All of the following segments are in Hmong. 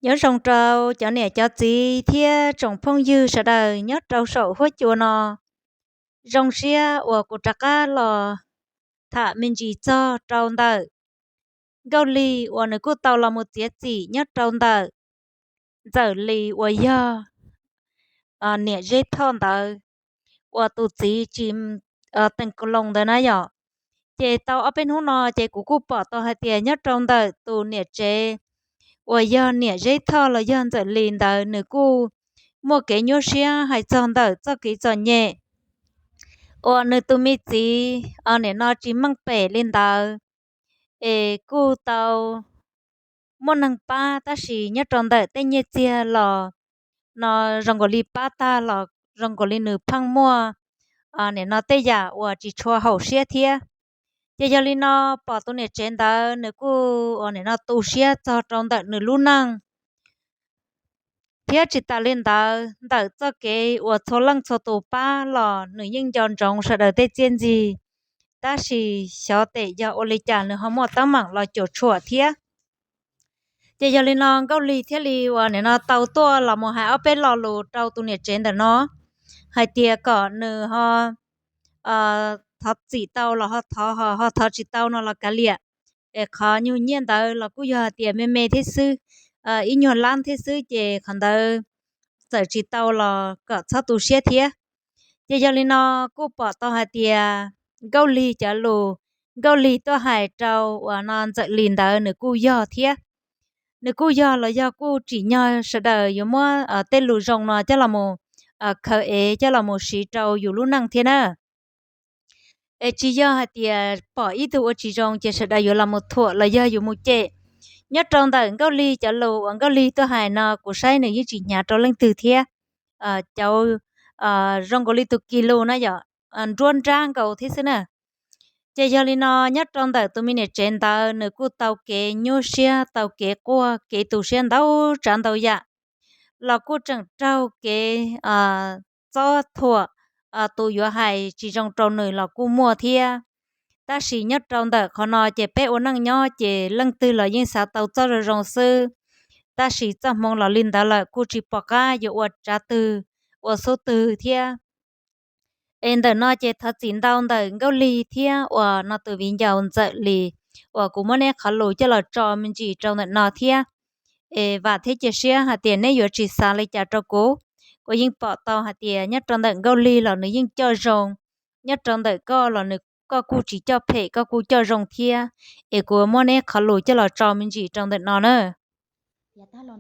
Nyob zoo rau cov niam cov txiv thiab tsoom phooj ywg sawv daws nyob rau saum huab cua no. Zoo siab uas kuv rov qab los tham me ntsis txog rau ntawm Nkauj Lig uas nws kuj tau los mus txiav txim nyob rau ntawm Ntxawm Lis uas yog niam Zeb Thoj ntawd, uas tus txiv tsis teem kaus loos ntawd na yom. Ces tau ob peb hnub no ces kuv kuj pom tau hais tias nyob rau ntawm tus niam tsev uas yog niam Zeb Thoj los yog Ntxawm Lis ntawd, nws kuj muaj kev nyuaj siab hais txog ntawm txoj kev txom nyem uas nws tus me txiv nim no tsis meej pem li ntawd, es kuj tau muaj neeg pab, tab sis nyob rau ntawm tej nyiaj txiag los no zoo nkaus li pab tag los zoo nkaus li nws pheej muaj nim no tej yam uas tsis tshua haum siab thiab. Ces yog li no pom tus niam tsev ntawd nws kuj nim no tu siab txog rau ntawm nws lub neej. Thiab tsis tas li ntawd, ntawm txoj kev uas txhua leej txhua tus pab los nws yeej nco ntsoov sawv daws tej txiaj ntsig, tab sis xyov tes yog ua li cas nws ho muaj teeb meem los cuam tshuam thiab. Ces yog li no Nkauj Lig thiaj li uas nim no tau tuaj los mus hais ob peb lo lus rau tus niam tsev ntawm no hais tias kom nws ho thov txim tau los ho thov, ho thov tsis tau no los kav liam. Es qhov nyuag nyiaj ntawd los kuj yog hais tias me me thiab xwb, ib nyuag lab thiab xwb, ces qhov ntawd txawm tsis tau los kom txhob tu siab thiab. Ces yog li no kuj pom tau hais tias Nkauj Lig cov lus, Nkauj Lig tuaj hais rau uas no Ntxawm Lis ntawd nws kuj yog thiab. Nws kuj yog los yog kuj tsim nyog sawv daws yuav muab tej lus zoo no coj los mus khaws ev coj los mus siv rau yus lub neej thiab na. Es tsis yog hais tias pom ib tug ua tsis zoo ces sawv daws yuav los mus thuam los yog yuav mus cem. Nyob rau ntawm Nkauj Lig cov lus uas Nkauj Lig tuaj hais no kuv saib nws yeej tsis hnyav rau leej twg thiab. Cov zoo nkaus li tus kis lus na yom, nruab nrab nkaus thiab xwb na. Ces yog li no nyob rau ntawm tus me niam tsev ntawd nws kuj tau kev nyuaj siab, tau kev quaj, kev tu siab ntau tsav ntau yam, los kuj tseem raug kev txob thuam, tus yuav hais tsis zoo rau nws los kuj muaj thiab. Tab sis nyob rau ntawm qhov no ces peb ua neej nyob ces leej twg los yeej xav tau txoj zoo zoo xwb, tab sis txoj hmoov los li ntawd lawm kuj tsis pom qab yuav ua tsav twg ua xub twg thiab. Es ntawm no ces thov txim ntau ntawm Nkauj Lig thiab uas no tus viv ncaus Ntxawm Lis uas kuv muab neb qhov lus coj los tso me ntsis rau ntawm no thiab. Es vam thiab cia siab hais tias neb yuav tsis xav li cas rau kuv. Kuv yeej pom tau hais tias nyob rau ntawm Nkauj Lig los nws yeej coj zoo, nyob rau ntawm koj los nws, koj kuj tsis coj phem, koj kuj coj zoo thiab. Es kuv muab neb qhov lus coj los tso me ntsis rau ntawm no na. Nyob zoo, ntawm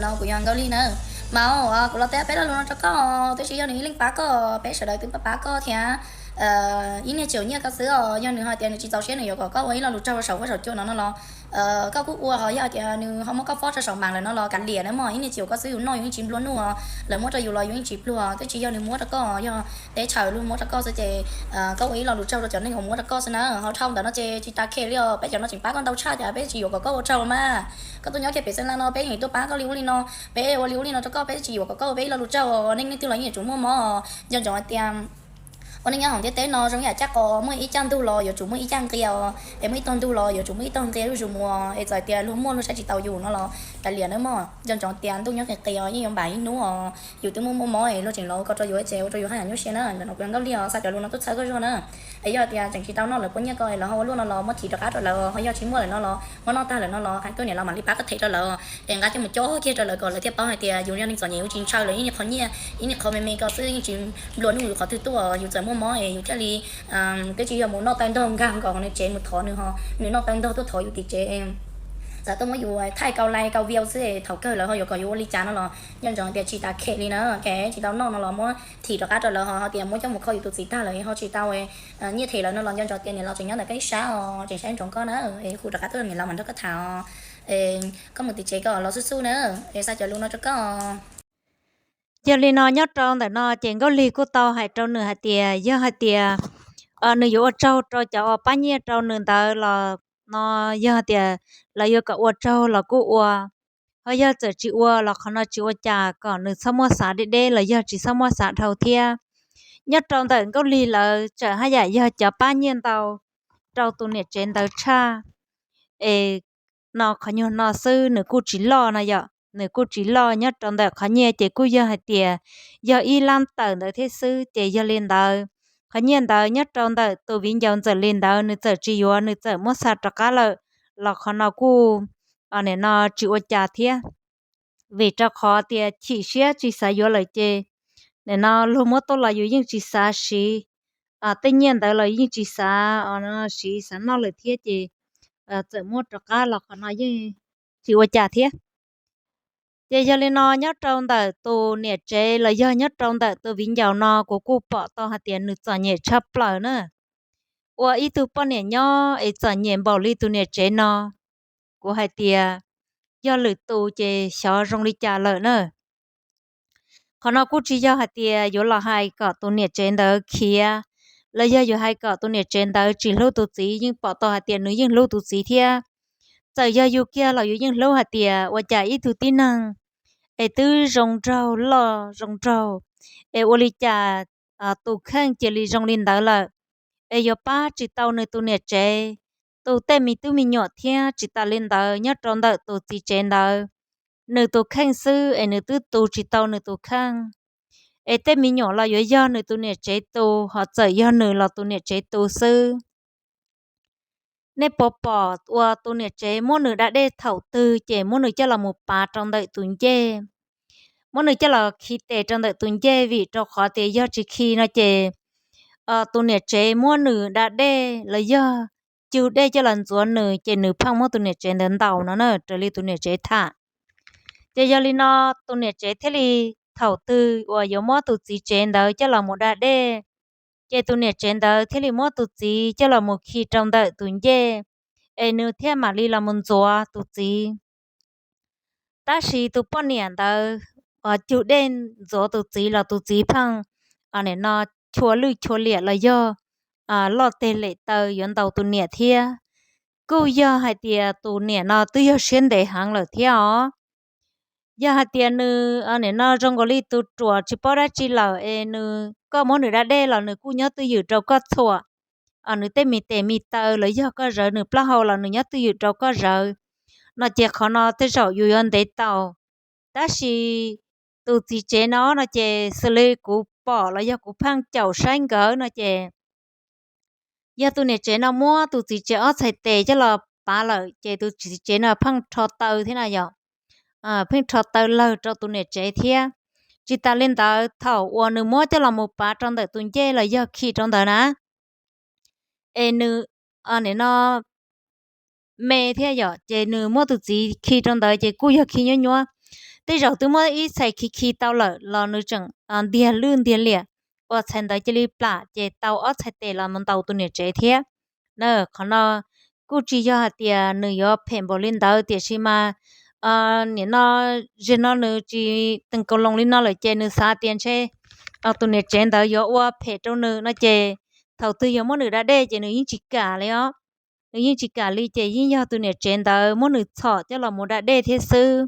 no kuv yog Nkauj Lig na. Mas kuv los teb peb lo lus no rau koj, twb tsis yog nws ib leeg pab koj, peb sawv daws twb pab pab koj thiab. Ib niag tsis ua nyiaj koj xwb os, yog nws hais tias nws tsis txaus siab nws yuav kom koj ua ib lo lus tsaug rau saum huab saum cua no no los koj kuj ua, ho yog tias nws ho muab koj fob rau saum mas lawm no los kav liam na mog, ib niag tsis ua koj xwb yus noj yus yeej tsis nplua nuj, lawv muab rau yus los yus yeej tsis pluag, twb tsis yog nws muab rau koj, yog teb chaws luag muab rau koj xwb ces koj ua ib lo lus tsaug rau cov neeg uas muab rau koj xwb na. Ho dhau ntawd no ces tsis tas khev li os, peb cov no tseem pab koj ntau tshaj ces peb tsis yuav kom koj ua tsaug mas. Koj tuaj nyob kiag pem Xeem Las no peb yeej tuaj pab koj li ub li no, peb ua li ub li no rau koj, peb tsis yuav kom koj ua peb ib lo lus tsaug, neej neeg twg los yeej yuav tsum muaj mob. Nco ntsoov hais tias ua neej nyob hauv ntiaj teb no zoo ib yam caj qos, muaj ib caj ntug los yuav tsum muaj ib caj nqia, es muaj ib tog ntug los yuav tsum muaj ib tog nqia zuj zus mus. Es txawm tias luag muaj luag saib tsis taus yus no los kav liam nawb mog. Nco ntsoov tias ntuj nyob qis qis os, yeej yuav npam ib hnub os. Yus twb muaj muaj mob es luag tseem los ua ko rau yus ces ua rau yus haj yam nyuaj siab na. Ntawm no kuv yog Nkauj Lig os, xa cov lus no tuaj txhawb koj zog na. Es yog tias tseem tsis tau noj lawv pob nyiaj ko es lawv ho ua luaj no los muab thim rov qab rau lawv, ho yog tsis muaj lawm no los muab noj tag lawm no los hais tuaj niam laus mam li pab koj them rau lawv. Es nqa coj mus cob kiag rau lawv kom lawv thiaj paub hais tias yus yog neeg txom nyem, yus tsis ntshaw lawv ib qho nyiaj, ib qho me me ko xwb, yeej tsis nplua nuj yus qhov twg tuaj. Yus txawm muaj mob es yus thiaj li twb tsis yog mus noj taw ntog nkag nkaus nws tsev mus thov nws ho, nws noj taw ntog tuaj thov yus tim tsev, txawm tuaj muab yus thaij kau like kau video xwb, thaum kawg lawv ho yuav kom yus ua li cas no los nco ntsoov tias tsis tas khev li na. Kev tsis tau noj no los muab thim rov qab rau lawv, ho tias muab coj mus kho yus tus txiv tag lawm ho tsis tau nyiaj them lawv no los nco ntsoov tias niam laus tseem nyob ntawm koj ib sab os, tseem saib ntsoov koj na. Es hu rov qab tuaj niam laus mam nrog koj tham os. Koj mus tim tsev koj los xub xub na. Es xa cov lus no rau koj. Yog li no nyob rau ntawm no ces Nkauj Lig kuj tau hais rau nws hais tias yog hais tias nws yuav ua tsaug rau cov uas pab nyiaj rau nws ntawd los no, yog hais tias lawv yuav kom ua tsaug los kuj ua, ho yog txawm tsis ua los qhov no tsis ua cas, kom nws txhob muab xav deb deb los yog tsis txhob muab xav dhau thiab. Nyob rau ntawm Nkauj Lig lawv tseem haj yam yog cov pab nyiaj ntau rau tus niam tsev ntawd tshaj. es no qhov nyuag no xwb, nws kuj tsis loj no yom, nws kuj tsis loj. Nyob rau ntawm qhov nyiaj ces kuj yog hais tias yog ib lab tawm ntawd thiab xwb. Ces yog li ntawd, qhov nyiaj ntawd nyob rau ntawm tus viv ncaus Ntxawm Lis ntawd nws txawm tsis yuav, nws txawm muab xa rov qab lawm, los qhov no kuj nim no tsis ua cas thiab, vim rau qhov tias chim siab tsis xav yuav lawm ces nim no luag muab tuaj los yus yeej tsis xav siv, tej nyiaj ntawd los yeej tsis xav siv xav noj lawm thiab ces txawm muab rov qab los qhov no yeej tsis ua cas thiab. Ces yog li no nyob rau ntawm tus niam tsev los yog nyob rau ntawm tus viv ncaus no kuv kuj pom tau hais tias nws txom nyem tshaj plaws na. Ua ib tug poj niam nyob es txom nyem npaum li tus niam tsev no, kuv hais tias yog lwm tus ces xyov zoo li cas lawm na. Qhov no kuj tsis yog hais tias yuav los hais kom tus niam tsev ntawd khiav, los yog yuav hais kom tus niam tsev ntawd tsis hlub tus txiv, yeej pom tau hais tias nws yeej hlub tus txiv thiab. Txawm yog yus kiag los yus yeej hlub hais tias ua cas ib tug tib neeg es twb zoo nraug loj zoo nraug, es ua li cas tus kheej cia li zoo li ntawd lawm, es yuav pab tsis tau nws tus niam tsev, tus tej me tub me nyuam thiab tsis tas li ntawd nyob rau ntawm tus txiv tsev ntawd, nws tus kheej xwb es nws twb tu tsis tau nws tus kheej, es tej me nyuam los yuav yog nws tus niam tsev tu, ho txawm yog nws los tus niam tsev tu xwb. Nej puas pom ua tus niam tsev muab nws da dej thaum twg ces muab nws coj los mus pav rau ntawm tus ncej, muab nws coj los khi tes rau ntawm tus ncej, vim rau qhov tias yog tsis khi no ces tus niam tsev muab nws da dej los yog cug dej coj los ntxuav nws ces nws pheej muab tus niam tsev ntawd ntaus no na, raws li tus niam tsev tham. Ces yog li no tus niam tsev thiaj li, thaum twg uas yuav muab tus txiv tsev ntawd coj los mus da dej, ces tus niam tsev ntawd thiaj li muab tus txiv coj los mus khi rau ntawm tus ncej, es nws thiaj mam li los mus ntxuav tus txiv. Tab sis tus poj niam ntawd cug dej ntxuav tus txiv los tus txiv pheej nim no chua lwj chua liam los yog loj teg lem taw yuav ntaus tus niam thiab. Kuj yog hais tias tus niam no twb yog siab ntev heev lawm thiab os. Yog hais tias nws nim no zoo nkaus li tus ruam tsis paub dab tsi lawm es nws, koj muab nws da dej los nws kuj nyob twj ywm rau koj txhuam, nws tej me tes me taw los yog koj zawv nws plaub hau los nws nyob twj ywm rau koj zawv, no ces qhov no tej zaum yus yuav ntev tau. Tab sis tus txiv tsev no no ces xws li kuv pom los yog kuv pheej caum saib nkawd no ces yog tus niam tsev no muab tus txiv tsev ob txhais tes coj los pav lawm ces tus txiv tsev no pheej rho taw thiab na yom, pheej rho taw lawg rau tus niam tsev thiab. Tsis tas li ntawd thaum uas nws muab coj los mus pav rau ntawm tus ncej los yog khi rau ntawd na, es nws nim no me thiab yom, ces nws muab tus txiv khi rau ntawd ces kuj yog khi nyuab nyuab. Tej zaum twb muab ib txhais khi khi tau lawm los nws tseem ntiag lwj ntiag liam, ua txhais ntawd cia li plam ces tau ob txhais tes los mus ntaus tus niam tsev thiab. Na, qhov no kuj tsis yog hais tias nws yuav phem npaum li ntawd tiam sis mas nim no, zaum no nws tsis teem kaus loos li no lawm ces nws xav tias ntshe tus niam tsev ntawd yuav ua phem rau nws no ces thaum twg yuav muab nws da dej ces nws yeej tsis kam li os. Nws yeej tsis kam li ces yeej yog tus niam tsev ntawd muab nws txhom coj los mus da dej thiab xwb.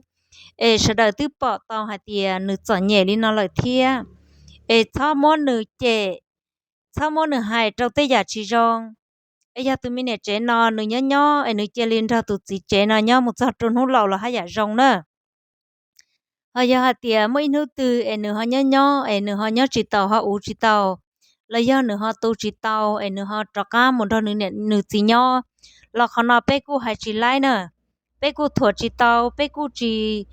Es sawv daws twb pom tau hais tias nws txom nyem li no lawm thiab, es txhob muab nws cem, txhob muab nws hais rau tej yam tsis zoo. Es yog tus me niam tsev no nws nyob nyob es nws cia li nrog tus txiv tsev no nyob mus txog rau hnub laus los haj yam zoo na. Ho yog hais tias muaj ib hnub twg es nws ho nyob nyob es nws ho nyob tsis tau ho uv tsis tau, los yog nws ho tu tsis tau es nws ho rov qab mus nrog nws txiv nyob, los qhov no peb kuj hais tsis laib na. Peb kuj thuam tsis tau, peb kuj tsis,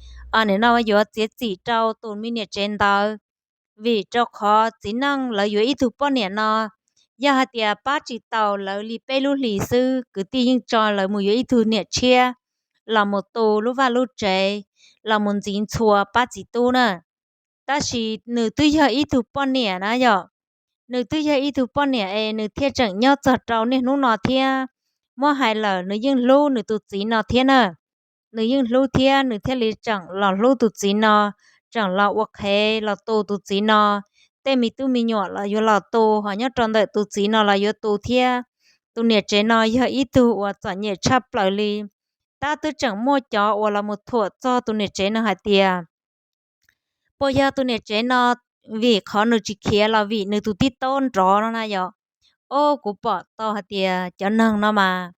nim no yuav txiav txim rau tus me niam tsev ntawd, vim rau qhov txiv neej lawv yuav ib tug poj niam no, yog hais tias pab tsis tau lawv li peb lub hlis xwb kwv tij yeej tso lawv mus yuav ib tug niam tshiab los mus tu lub vaj lub tsev, los mus ntxiv ntxhua pab txiv tub na. Tab sis nws twb yog ib tug poj niam na yom, nws twb yog ib tug poj niam es nws thiaj tseem nyob txog rau niaj hnub no thiab. Muab hais lawm nws yeej hlub nws tus txiv no thiab na. Nws yeej hlub thiab nws thiaj li tseem los hlub tus txiv no, tseem los ua qhev los tu tus txiv no. Tej me tub me nyuam los yuav los tu, ho nyob rau ntawm tus txiv no los yuav tu thiab. Tus niam tsev no yog ib tug uas txom nyem tshaj plaws li. Tab twb tseem muaj cov uas los mus thuam txog tus niam tsev no hais tias puas yog tus niam tsev no vim qhov nws tsis khiav los vim nws tus tib taub nrov no na yom. Os, kuv pom tau hais tias cov neeg no mas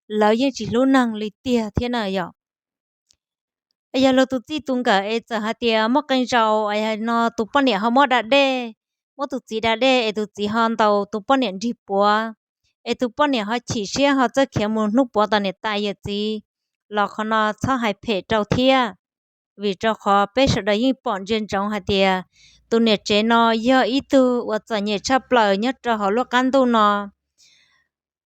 lawv yeej tsis hlub neeg li tiag thiab na yom. Yog luag tus txij tus nkawm es txawm hais tias muaj qee zaus no tus poj niam ho muab da dej, muab tus txiv da dej es tus txiv ho ntaus tus poj niam nrig puav, es tus poj niam ho chim siab ho txawj khiav mus hnub puav tos niam tais yawm txiv, los qhov no txhob hais phem rau thiab. Vim rau qhov peb sawv daws yeej pom ntsia ntsoov hais tias tus niam tsev no yog ib tug uas txom nyem tshaj plaws nyob rau hauv lub qab ntuj no.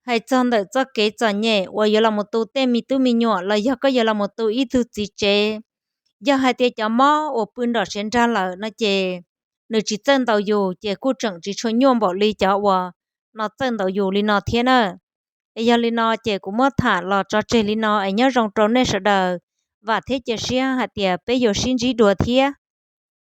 Hais txog ntawm txoj kev txom nyem uas yuav los mus tu tej me tub me nyuam los yog koj yuav los mus tu ib tug txiv tsev, yog hais tias cov mob uas pw nrom siav nrag lawm no ces nws tsis txawj ntaus yus ces kuj tseem tsis tshua nyuaj npaum li cov uas no txawj ntaus yus li no thiab na. Es yog li no ces kuv muab tham los tso tseg li no es nyob zoo rau nej sawv daws, vam thiab cia siab hais tias peb yuav sib ntsib dua thiab.